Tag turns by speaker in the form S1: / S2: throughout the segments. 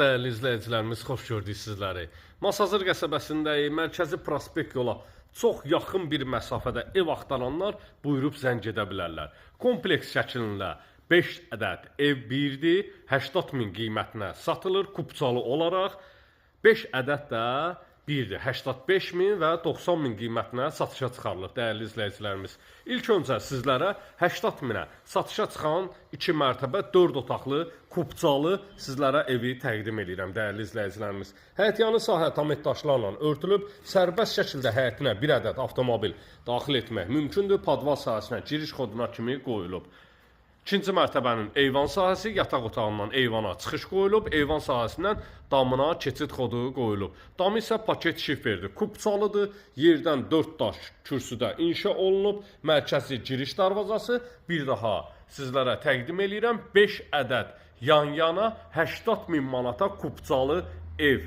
S1: Salam dəyərli izləyicilərimiz, xoş gördük sizləri. Masazır qəsəbəsindəyik, mərkəzi prospekt yola çox yaxın bir məsafədə ev axtaranlar buyurub zəng edə bilərlər. Kompleks şəklində 5 ədəd ev birdir, 80 min qiymətinə satılır kupçalı olaraq. 5 ədəd də birdir. 85 min və 90 min qiymətinə satışa çıxarılıb dəyərli izləyicilərimiz. İlk öncə sizlərə 80 minə satışa çıxan 2 mərtəbə 4 otaqlı kupçalı sizlərə evi təqdim eləyirəm dəyərli izləyicilərimiz. Həyətyanı sahə tam daşlarla örtülüb, sərbəst şəkildə həyətinə bir ədəd avtomobil daxil etmək mümkündür. Padval sahəsinə giriş xoduna kimi qoyulub. İkinci mərtəbənin eyvan sahəsi yataq otağından eyvana çıxış qoyulub, eyvan sahəsindən damına keçid xodu qoyulub. Damı isə paket şiferdir, kupçalıdır, yerdən 4 daş kürsüdə inşa olunub, mərkəzi giriş darvazası bir daha sizlərə təqdim eləyirəm. 5 ədəd yan-yana 80 min manata kupçalı ev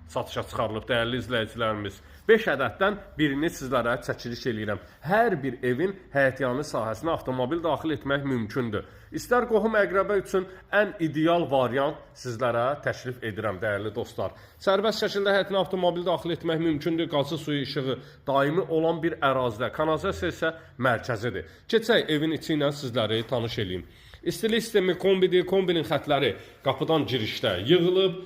S1: satışa çıxarılıb dəyərli izləyicilərimiz. 5 ədəddən birini sizlərə çəkiliş eləyirəm. Hər bir evin həyətyanı sahəsinə avtomobil daxil etmək mümkündür. İstər qohum əqrəba üçün ən ideal variant sizlərə təklif edirəm dəyərli dostlar. Sərbəst şəkildə həyətinə avtomobil daxil etmək mümkündür. Qazı suyu işığı daimi olan bir ərazidə, kanalizasiya isə mərkəzidir. Keçək evin içi ilə sizləri tanış eləyim. İstilik sistemi kombidir. Kombinin xətləri qapıdan girişdə yığılıb.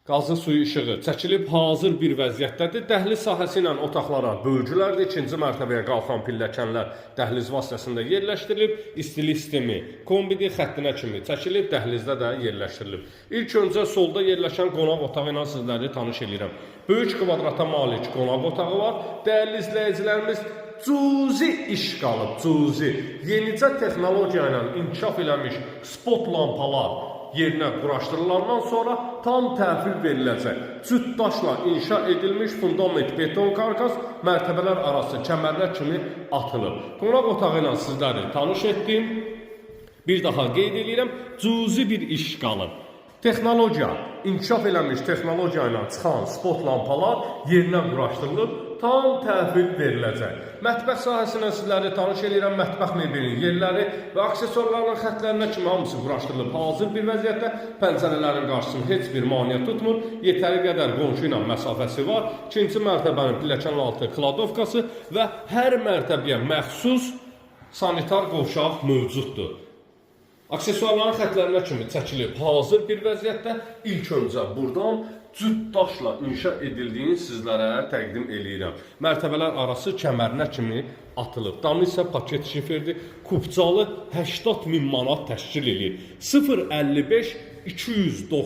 S1: Qazı suyu işığı çəkilib hazır bir vəziyyətdədir. Dəhliz sahəsi ilə otaqlara bölgülərdir. İkinci mərtəbəyə qalxan pilləkənlər dəhliz vasitəsində yerləşdirilib. İstilik sistemi kombidir, xəttinə kimi çəkilib, dəhlizdə də yerləşdirilib. İlk öncə solda yerləşən qonaq otağı ilə sizləri tanış eləyirəm. Böyük kvadrata malik qonaq otağı var. Dəyərli izləyicilərimiz, cüzi iş qalıb, cüzi. Yenicə texnologiya ilə inkişaf eləmiş spot lampalar yerinə quraşdırılandan sonra tam təhvil veriləcək. Cüt daşla inşa edilmiş fundament beton karkas mərtəbələr arası kəmərlər kimi atılıb. Qonaq otağı ilə sizləri tanış etdim. Bir daha qeyd eləyirəm, cüzi bir iş qalıb. Texnologiya, inkişaf eləmiş texnologiya ilə çıxan spot lampalar yerinə quraşdırılıb, tam təhvil veriləcək. Mətbəx sahəsinə sizləri tanış eləyirəm. Mətbəx mebelinin yerləri və aksesuarların xətlərinə kimi hamısı quraşdırılıb. Hazır bir vəziyyətdə pəncərələrin qarşısını heç bir maneə tutmur. Yetəri qədər qonşu ilə məsafəsi var. İkinci mərtəbənin pilləkən altı kladovkası və hər mərtəbəyə məxsus sanitar qovşaq mövcuddur. Aksesuarların xətlərinə kimi çəkilib hazır bir vəziyyətdə ilk öncə buradan cüt daşla inşa edildiyini sizlərə təqdim eləyirəm. Mərtəbələr arası kəmərinə kimi atılıb. Damı isə paket şiferdir. Kupçalı 80 min manat təşkil eləyir. 055 290